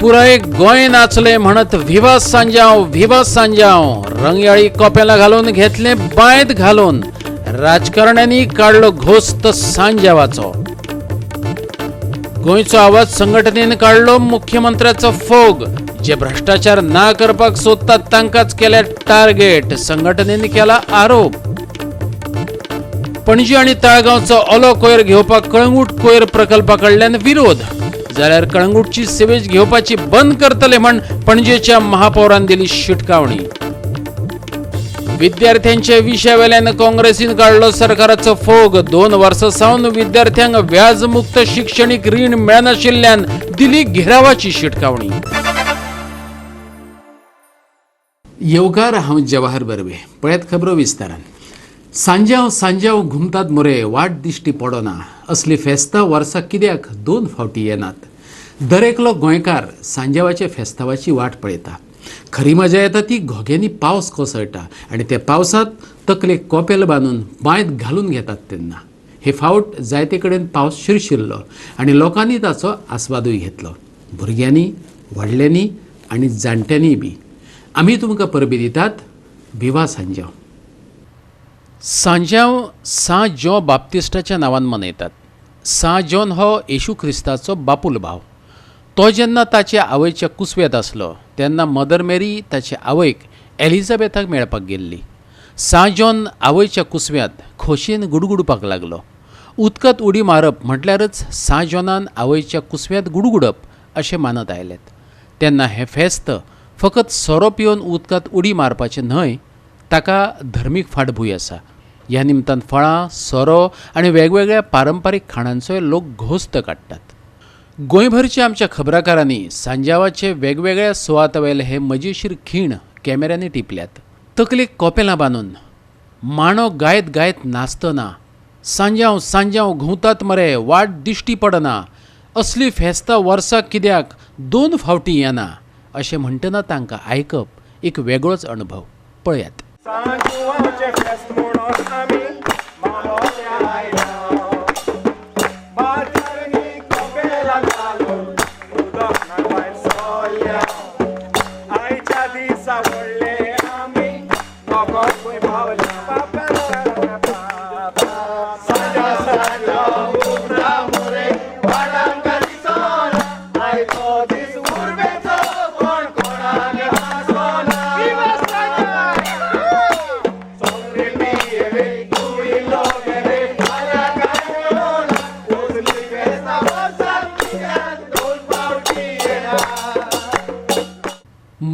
पुराय गोंय नाचले म्हणत विवा सांजाव विवा सांजाव, रंगयाळी कोपेला घालून घेतले बांयत घालून, राजकारण्यांनी काडलो घोस्त सांजावाचो. गोंयचो आवाज संघटनेन काडलो मुख्यमंत्र्याचो फोग, जे भ्रष्टाचार ना करपाक सोदतात तांकांच केल्या टार्गेट, संघटनेन केला आरोप. पणजी आनी ताळगांवचो ओलो कोयर घेवपाक कळंगूट कोयर प्रकल्पा कडल्यान विरोध, जाल्यार कळंगूटची सिवेज घेवपाची बंद करतले म्हण पणजेच्या महापौरान दिली शिटकावणी. विद्यार्थ्यांच्या विशयावेल्यान काँग्रेसीन काडलो सरकाराचो फोग, 2 वर्सां सावन विद्यार्थ्यांक व्याजमुक्त शिक्षणीक रीण मेळनाशिल्ल्यान दिली घेरावाची शिटकावणी. येवकार, हांव जवाहर बर्वे. पळयात खबरो विस्तारान. सांजाव सांजाव घुमतात मोरे, वाट दिश्टी पडना, असली फेस्तां वर्साक कित्याक 2 फावटी येनात. दरेकलो गोंयकार सांजावाच्या फेस्तावाची वाट पळयता. खरी मजा येता ती घोग्यांनी पावस कोसळटा आनी ते पावसांत तकलेक कोपेल बांदून बांयत घालून घेतात तेन्ना. हे फावट जायते कडेन पावस शिरशिरलो आनी लोकांनी ताचो आस्वादूय घेतलो, भुरग्यांनी, व्हडल्यांनी आनी जाणट्यांनी बी. आमी तुमकां परबी दितात विवा सांजाव. सांजाव सां जॉ बाप्तिस्टाच्या नांवान मनयतात. सां जॉन हो येशू क्रिस्ताचो बापूल भाव. तो जेन्ना ताचे आवयच्या कुसव्यांत आसलो तेन्ना मदर मेरी ताचे आवयक एलिझाबेथाक मेळपाक गेल्ली. सां जॉन आवयच्या कुसव्यांत खोशयेन गुडगुडपाक लागलो. उदकांत उडी मारप म्हटल्यारच सां जॉनान आवयच्या कुसव्यांत गुडगुडप अशें मानत आयलेत. तेन्ना हें फेस्त फकत सोरो पिवन उदकांत उडी मारपाचें न्हय, ताका धर्मीक फाटभूंय आसा. ह्या निमतान फळां, सोरो आनी वेगवेगळ्या पारंपारीक खाणांचोय लोक घोस्त काडटात. गोंयभरच्या आमच्या खबराकारांनी सांजावाचे वेगवेगळ्या सुवातावयले हे मजेशीर खीण कॅमेऱ्यांनी टिपल्यात. तकलेक कोपेलां बांदून माणो गायत गायत नाचतना, सांजाव सांजाव घुंवतात मरे, वाट दिश्टी पडना, असली फेस्तां वर्साक कित्याक 2 फावटी येना अशें म्हणटना तांकां आयकप एक वेगळोच अणभव. पळयात.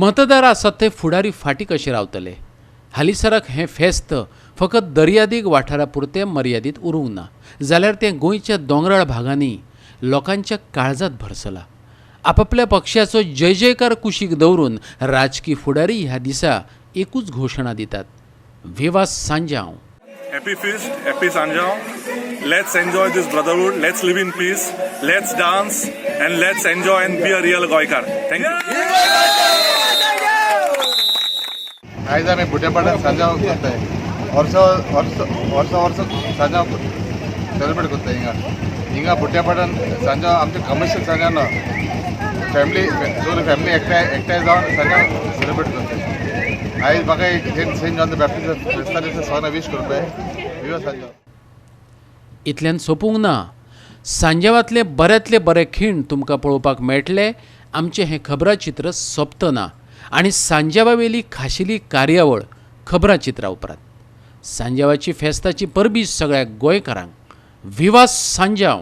मतदार आसात ते फुडारी फाटी कशे रावतले? हालींसराक हें फेस्त फकत दर्यादेग वाठारा पुरतें मर्यादीत उरूंक ना, जाल्यार तें गोंयच्या दोंगराळ भागांनी लोकांच्या काळजांत भरसलां. आपापल्या पक्षाचो जय जयकार कुशीक दवरून राजकी फुडारी ह्या दिसा एकूच घोशणा दितात, विवा Sanjao. Happy feast, happy Sanjao. Let's enjoy this brotherhood. Let's live in peace. Let's dance and let's enjoy and be a real Goikar. Thank you. आयज आमी बुट्यापाड्यान सांजाव करताय. वर्स वर्स वर्सा वर्स सांजाव सेलिब्रेट करताय. हिंगा हिंगा बुट्यापाड्यान सांजाव आमचे कमर्शियल सांजाव ना, फॅमिली सगळी फॅमिली एकठांय एकठांय जावन सांजाव सेलिब्रेट करताय. आयज म्हाका एक सेंट जॉन the Baptist फेस्ता दिसा सगळ्यांना वीश करपाय विवा सांजाव. इतल्यान सोंपूंक ना, सांजावांतले बऱ्यांतले बरे खीण तुमकां पळोवपाक मेळटले. आमचें हें खबराचित्र सोंपतना आनी सांजावावेली खाशेली कार्यावळ खबराचित्रा उपरांत. सांजावाची फेस्ताची परबी सगळ्या गोंयकारांक. विवा सांजाव.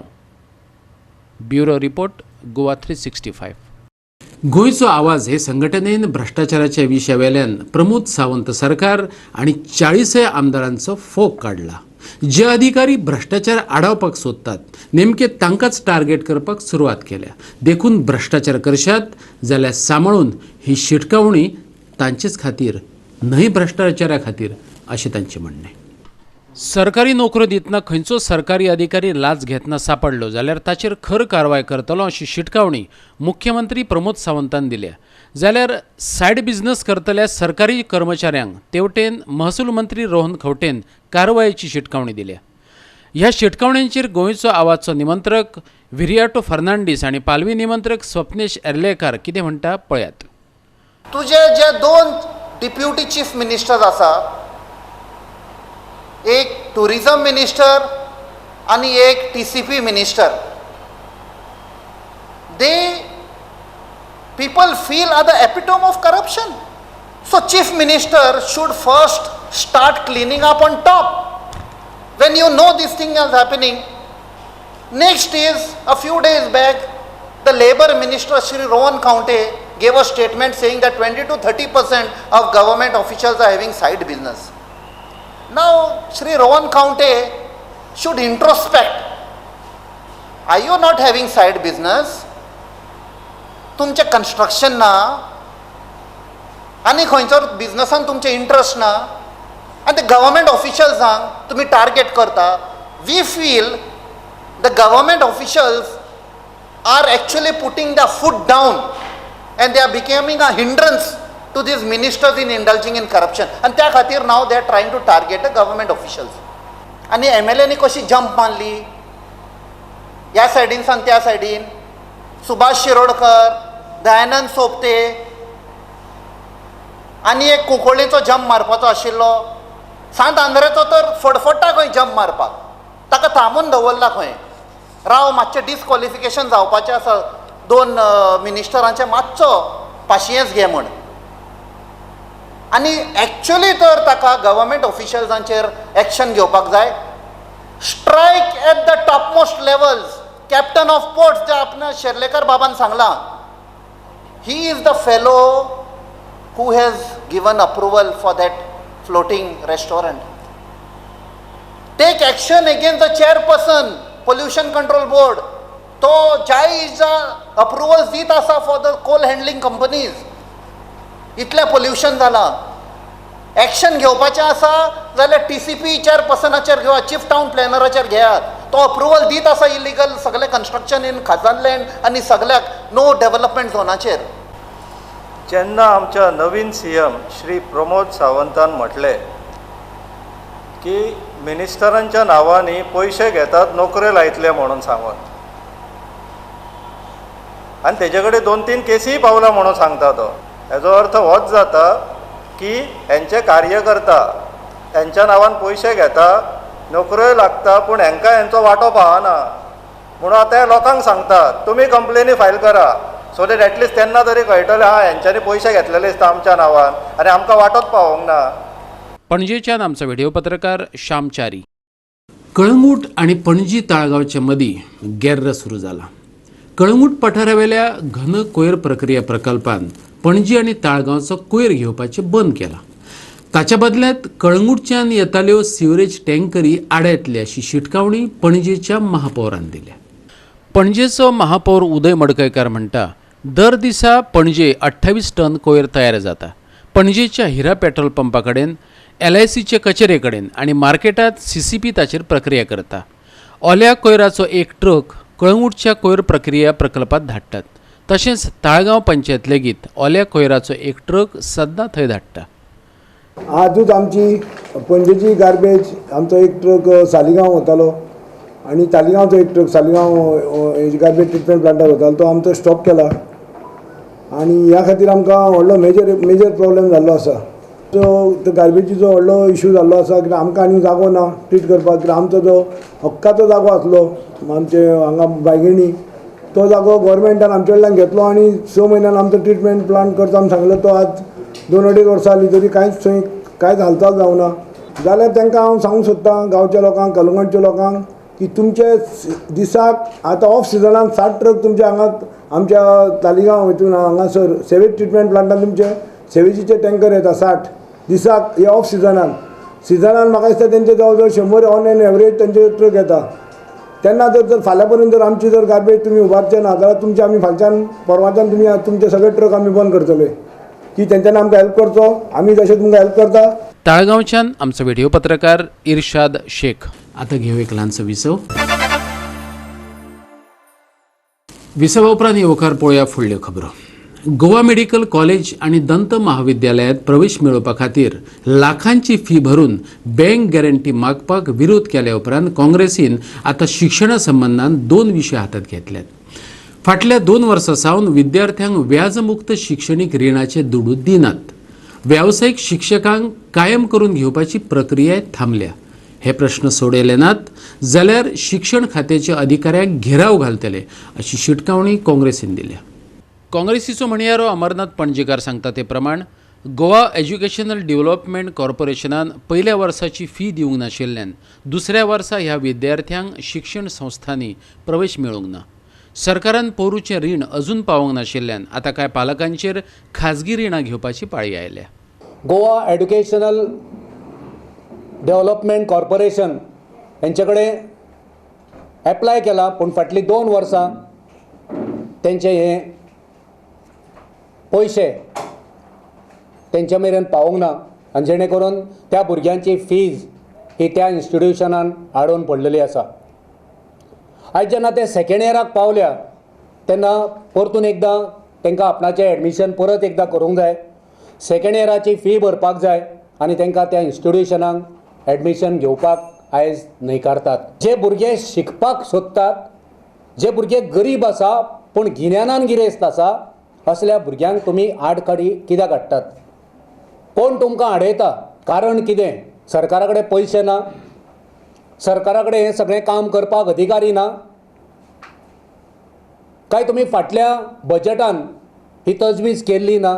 Bureau report, Goa 365. गोंयचो आवाज हे संघटनेन भ्रष्टाचाराच्या विशयावेल्यान प्रमोद सावंत सरकार आनी 40 आमदारांचो फोग काडला. जे अधिकारी भ्रष्टाचार आडावपाक सोदतात नेमके तांकांच टार्गेट करपाक सुरवात केल्या. देखून भ्रष्टाचार करशात जाल्यार सांबाळून ही शिटकावणी तांचेच खातीर न्हय, भ्रष्टाचारा खातीर अशें तांचें म्हणणें. सरकारी नोकऱ्यो दितना खंयचो सरकारी अधिकारी लाच घेतना सापडलो जाल्यार ताचेर खर कारवाय करतलो अशी शिटकावणी मुख्यमंत्री प्रमोद सावंतान दिल्या. जाल्यार सायड बिझनस करतल्या सरकारी कर्मचाऱ्यांक तेवटेन महसूल मंत्री रोहन खंवटेन कारवायेची शिटकावणी दिल्या. ह्या शिटकावण्यांचेर गोंयचो आवाजचो निमंत्रक विरियाटो फर्नांडीस आनी पालवी निमंत्रक स्वप्नेश एर्लेकार कितें म्हणटा पळयात. तुजे जे दोन डिप्युटी चीफ मिनिस्टर आसा, एक टुरिजम मिनिस्टर आनी एक TCP minister, they people feel are the epitome of corruption. So chief minister should first start cleaning up on top. When you know this thing is happening. Next is, a few days back, the Labour Minister Shri Rohan Khaunte gave a statement saying that 20 to 30% of government officials are having side business. Now, Shri Rohan Khaunte should introspect. Are you not having side business? तुमचें construction ना आनी खंयचो बिजनसान तुमचें interest ना आनी ते government ऑफिशल्सांक तुमी टार्गेट करता. We feel the government officials are actually putting the foot down and they are becoming a hindrance to these ministers in indulging in corruption. आनी त्या खातीर now they are trying to target the government officials. आनी एमएलएनी कशी jump मारली ह्या सायडीन सावन त्या सायडीन, सुभाष शिरोडकर, दयानंद सोपते आनी एक कुंकळ्ळीचो जंप मारपाचो आशिल्लो. सांत आंद्रेचो तर फडफडटा खंय जंप मारपाक, ताका थांबून दवरला खंय. राव, मातशें डिसक्वॉलिफिकेशन जावपाचें आसा दोन मिनिस्टरांचें, मातसो पाशियेंस घे म्हण. आनी एक्चुली तर ताका गव्हर्मेंट ऑफिशल्सांचेर एक्शन घेवपाक जाय. Strike at the topmost levels. Captain of ports जे आपल्या शेर्लेकर बाबान सांगलां, he is the fellow who has given approval for that floating restaurant. Take action against the chairperson pollution control board. तो ज्या अप्रुवल्स दीत आसा for the coal handling companies. इतलें pollution जालां. Action घेवपाचें आसा जाल्यार टीसीपी चेअरपर्सनाचेर घेयात, चीफ टावन प्लॅनराचेर घेयात. तो अप्रुवल दीत आसा इलिगल सगळें कन्स्ट्रक्शन इन खाजन लँड आनी सगळ्याक नो डेव्हलपमेंट झोनाचेर. जेन्ना आमच्या नवीन सीएम श्री प्रमोद सावंतान म्हटलें की मिनिस्टरांच्या नांवांनी पयशे घेतात नोकऱ्यो लायतले म्हणून सांगून, आनी तेजे कडेन 2-3 केसीय पावला म्हणून सांगता तो, हेजो अर्थ होच जाता की हेंचे कार्यकर्ता हेंच्या नांवान पयशे घेता, नोकऱ्योय लागता, पूण हेंकां हेंचो वांटो पावना म्हणून आतां लोकांक सांगता तुमी कंप्लेनी फायल करा, सो that at least तेन्ना तरी कळटलें हा हेंच्यांनी पयशे घेतलेले दिसता आमच्या नांवान आनी आमकां वांटोच पावोंक ना. पणजेच्यान आमचो व्हिडिओ पत्रकार श्यामचारी. कळंगूट आनी पणजी ताळगांवचे मदीं गेर्र सुरू जाला. कळंगूट पठारावेल्या घन कोयर प्रक्रिया प्रकल्पान पणजी आनी ताळगांवचो कोयर घेवपाचें बंद केलां. ताच्या बदल्यात कळंगूटच्यान येताल्यो सिवरेज टँकरी आडायतले अशी शिटकावणी पणजेच्या महापौरान दिल्या. पणजेचो महापौर उदय मडकयकार म्हणटा, दर दिसा पणजे 28 टन कोयर तयार जाता. पणजेच्या हिरा पेट्रोल पंपा कडेन, LICचे कचेरे कडेन आनी मार्केटांत CCP ताचेर प्रक्रिया करता. ओल्या कोयराचो एक ट्रक कळंगूटच्या कोयर प्रक्रिया प्रकल्पात धाडटात. तशेंच ताळगांव पंचायत लेगीत ओल्या कोयराचो एक ट्रक सद्दां थंय धाडटा. आजूच आमची पणजेची गार्बेज आमचो एक ट्रक सालिगांव वतालो आनी तालिगांवचो एक ट्रक सालिगांव गार्बेज ट्रिटमेंट प्लांटार वतालो, तो आमचो स्टॉप केला आनी ह्या खातीर आमकां व्हडलो मेजर प्रॉब्लेम जाल्लो आसा. सो तो गार्बेजीचो व्हडलो इशू जाल्लो आसा कित्याक आमकां आनी जागो ना ट्रीट करपाक. कित्याक आमचो जो हक्काचो जागो आसलो आमचे हांगा बायगिणी, तो जागो गोवोरमेंटान आमचे कडल्यान घेतलो आनी 6 म्हयन्यान आमचो ट्रिटमेंट प्लांट करता आमी सांगलो, तो आज 2-2.5 वर्सां जालीं तरी कांयच थंय कांयच हालचाल जावना. जाल्यार तांकां हांव सांगूंक सोदतां गांवच्या लोकांक, कलंगटच्या लोकांक की तुमचे दिसाक आतां ऑफ सिजनान 60 ट्रक तुमच्या हांगा आमच्या तालिगांव हितून हांगासर सेवेज ट्रिटमेंट प्लांटान तुमचे सेवेजीचे टँकर येता 60 दिसाक हे ऑफ सिजनान. सिजनान म्हाका दिसता तेंचे जवळ जवळ 100 ऑन एन एवरेज तेंचे ट्रक येता. तेन्ना जर फाल्यां पर्यंत जर आमची जर गार्बेज तुमी उबारचे ना जाल्यार तुमचे आमी फालच्यान परवाच्यान तुमी तुमचे सगळे ट्रक आमी बंद करतले. की तेंच्यांनी आमकां हेल्प करचो, आमी जशें तुमकां हेल्प करता. ताळगांवच्यान आमचो व्हिडिओ पत्रकार इर्शाद शेख. आतां घेवं एक ल्हानसो विसव. विसवा उपरांत येवकार पळोवया फुडल्यो खबरो. गोवा मेडिकल कॉलेज आनी दंत महाविद्यालयांत प्रवेश मेळोवपा खातीर लाखांची फी भरून बँक गॅरंटी मागपाक विरोध केल्या उपरांत काँग्रेसीन आतां शिक्षणा संबंदान दोन विशय हातांत घेतल्यात. फाटल्या 2 वर्सां सावन विद्यार्थ्यांक व्याजमुक्त शिक्षणीक रिणाचे दुडू दिनात. वेवसायीक शिक्षकांक कायम करून घेवपाची प्रक्रिया थांबल्या. हे प्रश्न सोडयले नात जाल्यार शिक्षण खात्याच्या अधिकाऱ्यांक घेराव घालतले अशी शिटकावणी काँग्रेसीन दिल्या. काँग्रेसीचो म्हणयारो अमरनाथ पणजेकार सांगता ते प्रमाण गोवा एज्युकेशनल डेव्हलपमेंट कॉर्पोरेशनान पयल्या वर्साची फी दिवंक नाशिल्ल्यान दुसऱ्या वर्सा ह्या विद्यार्थ्यांक शिक्षण संस्थांनी प्रवेश मेळूंक ना. सरकारान पोरूचें रीण अजून पावोवंक नाशिल्ल्यान आतां कांय पालकांचेर खाजगी रिणां घेवपाची पाळी आयल्या. गोवा एड्युकेशनल डेव्हलपमेंट कॉर्पोरेशन हेंचे कडेन एप्लाय केला, पूण फाटलीं 2 वर्सां तेंचे हे पयशे तेंच्या मेरेन पावोंक ना आनी जेणे करून त्या भुरग्यांची फीज ही त्या इन्स्टिट्युशनान आडोवन पडलेली आसा. आयज जेन्ना ते सेकेंड इयराक पावल्या तेन्ना परतून एकदां तांकां आपणाचें एडमिशन परत एकदां करूंक जाय, सेकेंड इयराची फी भरपाक जाय आनी तांकां त्या इन्स्टिट्युशनाक एडमिशन घेवपाक आयज न्हयकारतात. जे भुरगे शिकपाक सोदतात, जे भुरगे गरीब आसा पूण गिन्यानान गिरेस्त आसा, असल्या भुरग्यांक तुमी आडखडी कित्याक हाडटात? कोण तुमकां आडयता? कारण कितें? सरकारा कडेन पयशे ना, सरकारा कडेन हें सगळें काम करपाक अधिकारी ना, काय तुमी फाटल्या बजटान ही तजवीज केल्ली ना?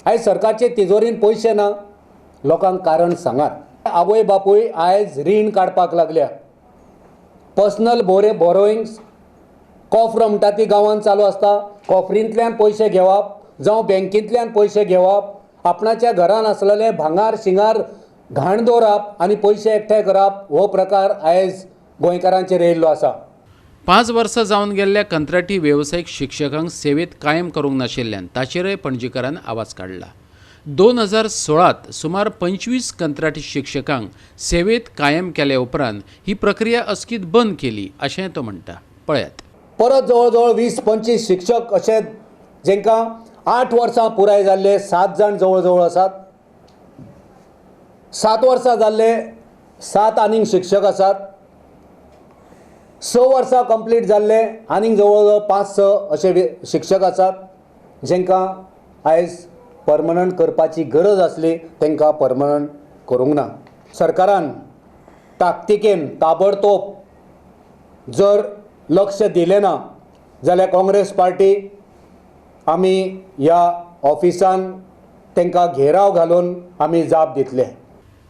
आयज सरकारचे तिजोरीन पयशे ना, लोकांक कारण सांगात. आवय बापूय आयज रीण काडपाक लागल्या. पर्सनल बोरोइंग्स कॉफ्र म्हणटा ती गांवांत चालू आसता. कॉफरींतल्यान पयशे घेवप जावं बँकेंतल्यान पयशे घेवप, आपणाच्या घरान आसलेले भांगार शिंगार घाण दवरप आनी पयशे एकठांय करप हो प्रकार आयज गोंयकारांचेर येयल्लो आसा. 5 वर्सां जावन गेल्ल्या कंत्राटी वेवसायीक शिक्षकांक सेवेत कायम करूंक नाशिल्ल्यान ताचेरय पणजेकारान आवाज काडला. 2016 सुमार 25 कंत्राटी शिक्षकांक सेवेत कायम केल्या उपरांत ही प्रक्रिया अचकीत बंद केली अशें तो म्हणटा. पळयात, परत जवळ जवळ 20-25 शिक्षक अशे जेंकां 8 वर्सां पुराय जाल्ले 7 जाण जवळ जवळ आसात, 7 वर्सां जाल्ले 7 आनीक शिक्षक आसात, 6 वर्सां कंप्लीट जाल्ले आनीक जवळ जवळ 5-6 अशे शिक्षक आसात जेंकां आयज परमनंट करपाची गरज आसली तांकां परमनंट करूंक ना. सरकारान ताकतिकेन ताबडतोब जर लक्ष दिलें ना जाल्यार काँग्रेस पार्टी आमी ह्या ऑफिसान तांकां घेराव घालून आमी जाप दितले.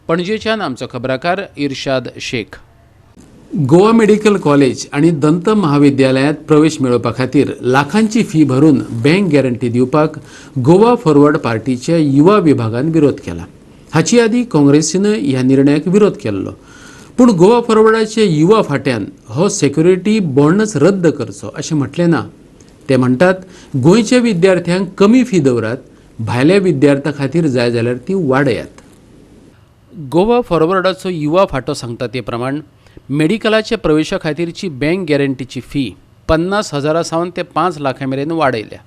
पणजेच्यान आमचो खबराकार इर्शाद शेख. गोवा मेडिकल कॉलेज आनी दंत महाविद्यालयांत प्रवेश मेळोवपा खातीर लाखांची फी भरून बँक गॅरंटी दिवपाक गोवा फॉरवर्ड पार्टीच्या युवा विभागान विरोध केला. हाची आदी काँग्रेसीन ह्या निर्णयाक विरोध केल्लो, पूण गोवा फॉरवर्डाचे युवा फाट्यान हो सेक्युरिटी बॉन्डच रद्द करचो अशें म्हटलें ना. ते म्हणटात गोंयच्या विद्यार्थ्यांक कमी फी दवरात, भायल्या विद्यार्थ्यां खातीर जाय जाल्यार ती वाडयात. गोवा फॉरवर्डाचो युवा फांटो सांगता ते प्रमाण मेडिकलाच्या प्रवेशा खातीरची बँक गॅरंटीची फी 50,000 सावन ते 5 लाखां मेरेन वाडयल्या.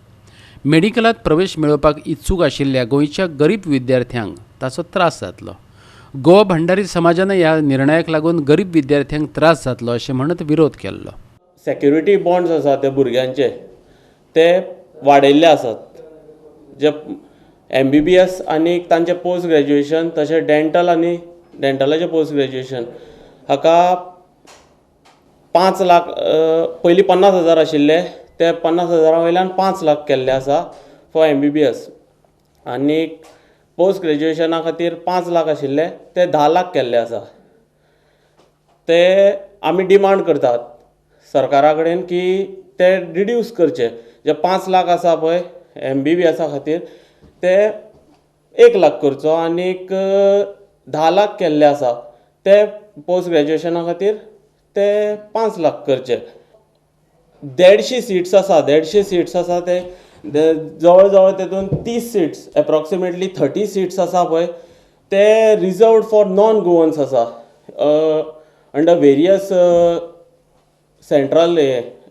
मेडिकलांत प्रवेश मेळोवपाक इत्सूक आशिल्ल्या गोंयच्या गरीब विद्यार्थ्यांक ताचो त्रास जातलो. गोवा भंडारी समाजान ह्या निर्णयाक लागून गरीब विद्यार्थ्यांक त्रास जातलो अशें म्हणत विरोध केल्लो. सेक्युरिटी बॉन्ड्स आसा ते भुरग्यांचे ते वाडयल्ले आसात, जे MBBS आनी तांचे पोस्ट ग्रॅज्युएशन तशें डेंटल आनी डेंटलाचें पोस्ट ग्रॅज्युएशन हाका 5 लाख पयलीं 50,000 आशिल्ले ते 50,000 वयल्यान 5 लाख केल्ले आसा फॉर MBBS आनी पोस्ट ग्रॅज्युएशना खातीर 5 लाख आशिल्ले ते 10 लाख केल्ले आसा. ते आमी डिमांड करतात सरकारा कडेन की ते रिड्यूस करचे, जे 5 लाख आसा पळय MBBS खातीर ते 1 लाख करचो आनीक 10 लाख केल्ले आसा ते पोस्ट ग्रॅज्युएशना खातीर ते 5 लाख करचे. 150 सीट्स आसा, 150 सीट्स आसा ते जवळ जवळ तेतून 30 सीट्स एप्रॉक्सिमेटली 30 सीट्स आसा पळय ते रिजर्वड फॉर नॉन गोवन्स आसा अंडर वेरियस सेंट्रल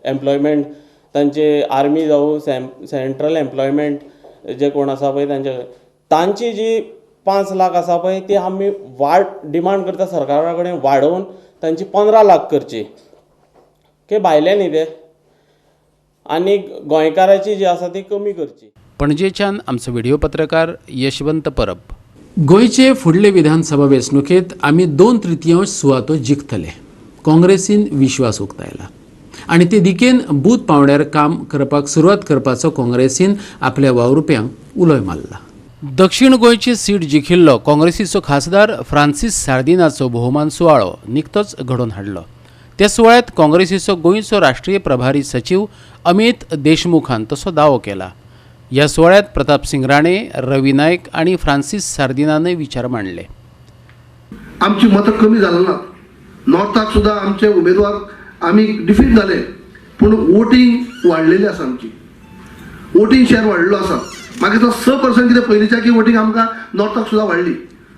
एम्प्लॉयमेंट तांचे आर्मी जावं सेंट्रल एम्प्लॉयमेंट जे कोण आसा पळय तांचे तांची जी 5 लाख आसा पळय ती आमी डिमांड करता सरकारा कडेन वाडोवन तांची 15 लाख करची के भायले न्ही ते आनी गोंयकाराची जी आसा ती कमी करची. पणजेच्यान आमचो व्हिडिओ पत्रकार यशवंत परब. गोंयचे फुडले विधानसभा वेंचणुकेंत आमी 2/3 सुवातो जिखतले, काँग्रेसीन विश्वास उक्तायला आनी ते दिकेन बूथ पांवड्यार काम करपाक सुरवात करपाचो काँग्रेसीन आपल्या वावरुप्यांक उलोय मारला. दक्षिण गोंयची सीट जिखिल्लो काँग्रेसीचो खासदार फ्रांसीस सार्दिनाचो भोवमान सुवाळो निकतोच घडोवन हाडलो. त्या सुवाळ्यांत काँग्रेसीचो गोंयचो राष्ट्रीय प्रभारी सचीव अमित देशमुखान तसो दावो केला. ह्या सुवाळ्यांत प्रताप सिंग राणे, रवी नायक आनी फ्रांसीस सार्दिनानय विचार मांडले. आमची मतां कमी जाली ना, नॉर्थाक सुद्दां आमचे उमेदवार आमी डिफीट जाले, पूण वोटींग वाडलेली आसा, आमची वोटींग शेअर वाडलेलो आसा. मागीर तो 6% कितें पयलींच्या की वोटींग आमकां नॉर्थाक सुद्दां वाडली,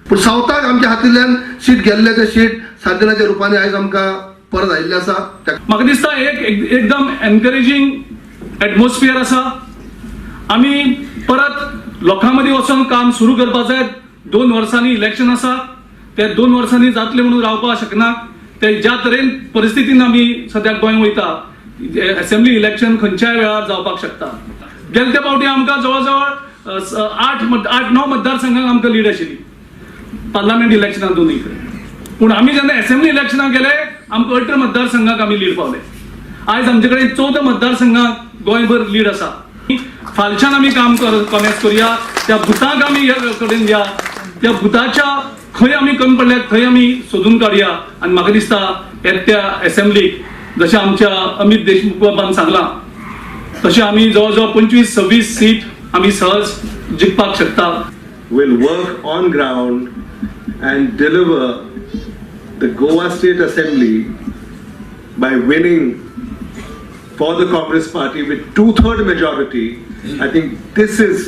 पूण सावथाक आमच्या हातींतल्यान सीट गेल्ले ते सीट सार्दिनाच्या रुपान आयज आमकां परत आयिल्ले आसा. म्हाका दिसता एक एकदम एनकरेजींग एटमॉस्फियर आसा. आमी परत लोकां मदीं वचोन काम सुरू करपाक जाय. 2 वर्सांनी इलेक्शन आसा, ते 2 वर्सांनी जातले म्हणून रावपाक शकना. ते ज्या तरेन परिस्थितीन आमी सद्याक गोंय वयता, असेंब्ली इलेक्शन खंयच्याय वेळार जावपाक शकता. गेले ते फावटी आमकां जवळ जवळ 8-9 मतदारसंघांक आमकां लीड आशिल्ली पार्लमेंट इलेक्शनाक दोनूय कडेन, पूण आमी जेन्ना असेंब्ली इलेक्शनाक गेले आमकां 18 मतदारसंघाक आमी लीड पावले. आयज आमचे कडेन 14 मतदारसंघाक गोंयभर लीड आसा. फालच्यान आमी काम कॉमेस करुया, त्या बुथांक आमी कडेन या, त्या बुथाच्या खंय आमी कमी पडल्यात थंय आमी सोदून काडया. आनी म्हाका दिसता येत्या असेंब्लीक जशें आमच्या अमित देशमुख बाबान सांगलां तशें आमी जवळ जवळ 25-26 सीट आमी सहज जिखपाक शकता. Will work on ground and deliver the Goa State Assembly by winning for the Congress Party with 2/3 majority. I think this is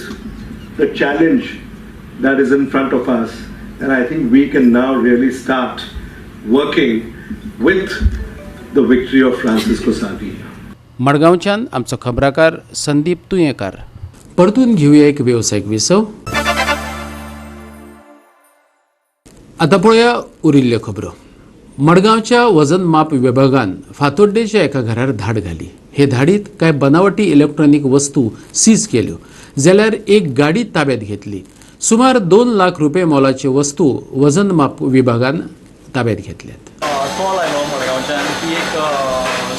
the challenge that is in front of us, and I think we can now really start working with the victory of Francisco Sardinha. मडगांवच्यान आमचो खबराकार संदीप तुयेंकार. परतून घेवया एक वेवसायीक विसव. आतां पळोवया उरिल्ल्यो खबरो. मडगांवच्या वजन माप विभागान फातोड्डेच्या एका घरार धाड घाली. हे धाडीत कांय बनावटी इलेक्ट्रॉनीक वस्तू सीज केल्यो जाल्यार एक गाडी ताब्यात घेतली. सुमार 2 लाख रुपये मोलाच्यो वस्तू वजन माप विभागान ताब्यात घेतल्यात. कॉल आयलो मडगांवच्यान की एक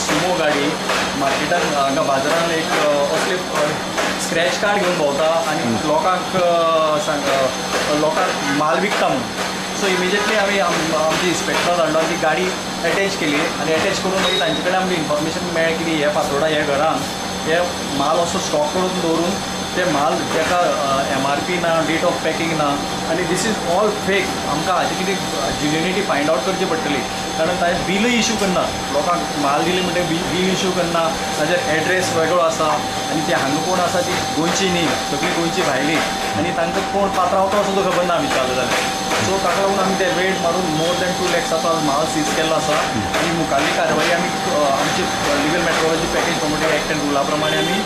सुमो गाडी मार्केटान हांगा बाजारान एक असले स्क्रॅच कार्ड घेवन भोंवता आनी लोकांक सांग लोकांक माल विकता म्हणून. सो इमिजिएटली आमी आमची इन्स्पेक्टर धाडलो आनी ती गाडी एटॅच केली आनी एटॅच करून मागीर तांचे कडेन आमकां इन्फॉर्मेशन मेळ्ळें की हे फातोडा हे घरान हे माल असो स्टॉक करून दवरून ते माल ताका MRP ना, डेट ऑफ पॅकिंग ना आनी this is all fake. आमकां हाजी कितें जेन्युनिटी फायंड आवट करची पडटली, कारण ताजें बिलूय इशू करना, लोकांक माल दिले म्हणटकीर बील इशू करना, ताजेर एड्रेस वेगळो आसा आनी ते हांगा कोण आसा ती गोंयची न्ही, सगळी गोंयची भायली आनी तांकां कोण पात्रावतो सुद्दां खबर ना विचारलें जाल्यार. सो ताका लागून आमी ते रेड मारून मोर दॅन 2 लॅक्साचो माल सीज केल्लो आसा आनी मुखारली कारवाई आमी आमची legal metrology package promoting act and रुला प्रमाणे आमी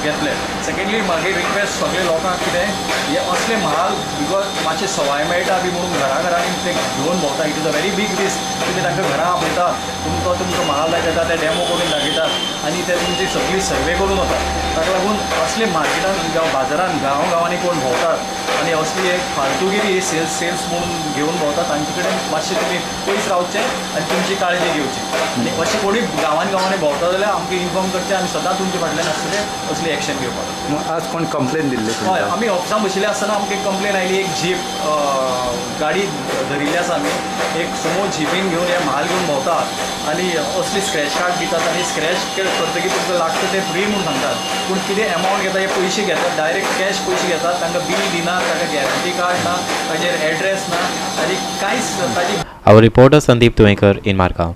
घेतले. सेकेंडली मागीर रिक्वेस्ट सगळे लोकांक कितें हे असले म्हाल because मातशें सवाय मेळटा बी म्हणून घरा घरांनी ते घेवन भोंवता. It is a very big risk. तुमी तांकां घरा आपयता, तुमकां तुमकां म्हाल दाखयता, ते डॅमो करून दाखयतात आनी ते तुमची सगळी सर्वे करून वतात. ताका लागून असले मार्केटान जावं बाजारान गांव गांवांनी कोण भोंवतात आनी असली एक फालतूगिरी सेल्स म्हणून घेवन भोंवतात तांचे कडेन मातशें तुमी पयस रावचें आनी तुमची काळजी घेवची. आनी अशें कोणी गांवान गांवांनी भोंवता जाल्यार आमकां इन्फॉर्म करचें, आमी सदांच तुमचे फाटल्यान आसतले असली एक्शन घेवपाक. आज कोण कंप्लेन दिल्ली? हय, आमी ऑफिसान बशिल्ले आसतना आमकां एक कंप्लेन आयली. एक जीप गाडी धरिल्ली आसा आमी, एक सुमो जिपीन घेवन हे म्हाल घेवन भोंवतात आनी असली स्क्रॅच कार्ड दितात आनी स्क्रॅच करतकीर तुमकां लागता ते फ्री म्हूण सांगतात, पूण कितें एमावंट घेता हे पयशे घेतात, डायरेक्ट कॅश पयशे घेतात, तांकां बील दिनात, तांकां गॅरंटी कार्ड ना, ताजेर एड्रेस ना आनी कांयच ताजी. Our reporter Sandeep Tuyenkar in Margao.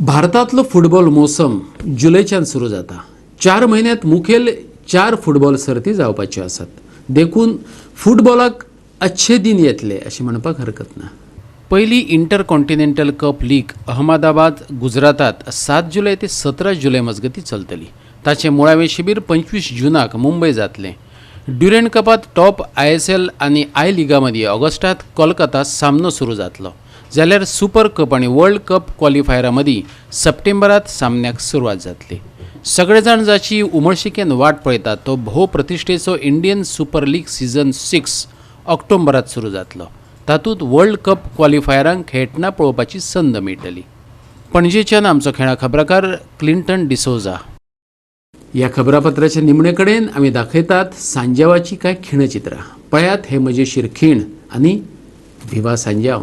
भारतांतलो फुटबॉल मोसम जुलयच्यान सुरू जाता. 4 म्हयन्यांत मुखेल 4 फुटबॉल सर्ती जावपाच्यो आसात, देखून फुटबॉलाक अच्छे दिन येतले अशें म्हणपाक हरकत ना. पयली इंटरकॉन्टिनेंटल कप लीग अहमदाबाद गुजरातात 7 जुलय ते 17 जुलय मजगतीं चलतली. ताचें मुळावें शिबीर 25 जूनाक मुंबय जातलें. ड्युरंड कपांत टॉप ISL आनी I लिगा मदीं ऑगस्टांत कोलकाता सामनो सुरू जातलो, जाल्यार सुपर कप आनी वर्ल्ड कप क्वॉलिफायरा मदीं सप्टेंबरांत सामन्याक सुरवात जातली. सगळे जाण जाची उमळशिकेन वाट पळयतात तो भोव प्रतिश्ठेचो इंडियन सुपर लीग सीझन 6 ऑक्टोबरांत सुरू जातलो. तातूंत वर्ल्ड कप क्वॉलिफायरांक खेळटना पळोवपाची संद मेळटली. पणजेच्यान आमचो खेळा खबराकार क्लिंटन डिसोजा. ह्या खबरापत्राच्या निमणे कडेन आमी दाखयतात सांज्यावाची कांय खिणचित्रां. पळयात हे मजेशीर खीण आनी विवा सांज्याव.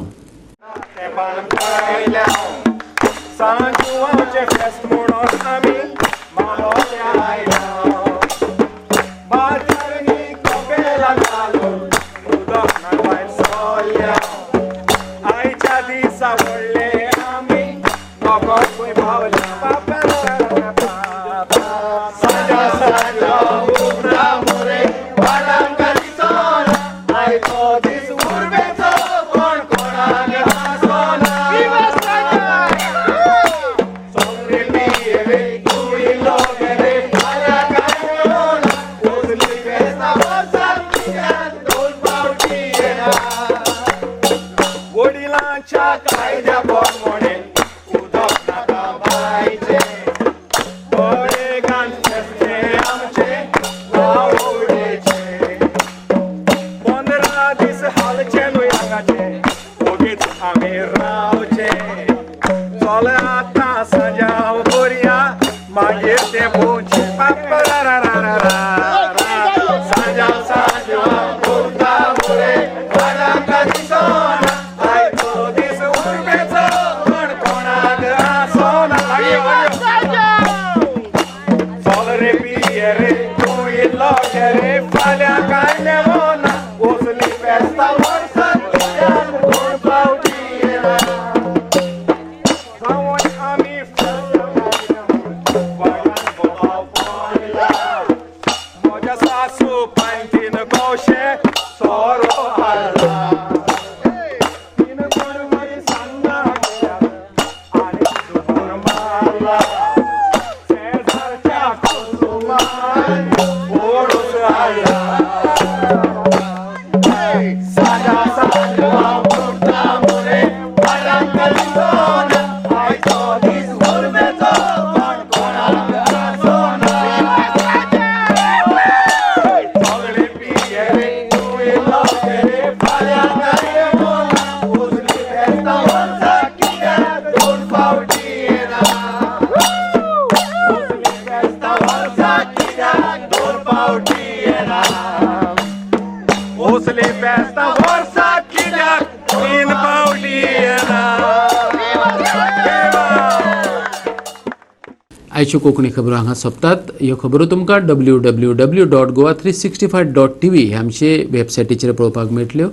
आयच्यो कोंकणी खबरो हांगा सोंपतात. ह्यो खबरो तुमकां www.goa365.tv हे आमचे वेबसायटीचेर पळोवपाक मेळटल्यो.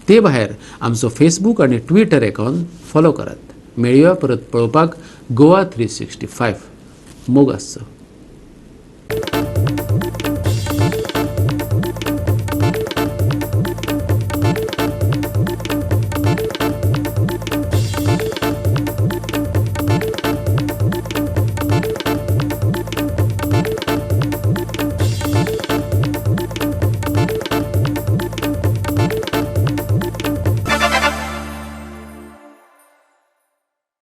ते भायर आमचो फेसबूक आनी ट्विटर अकावंट फॉलो करात. मेळया परत पळोवपाक गोवा 365. मोग आसचो.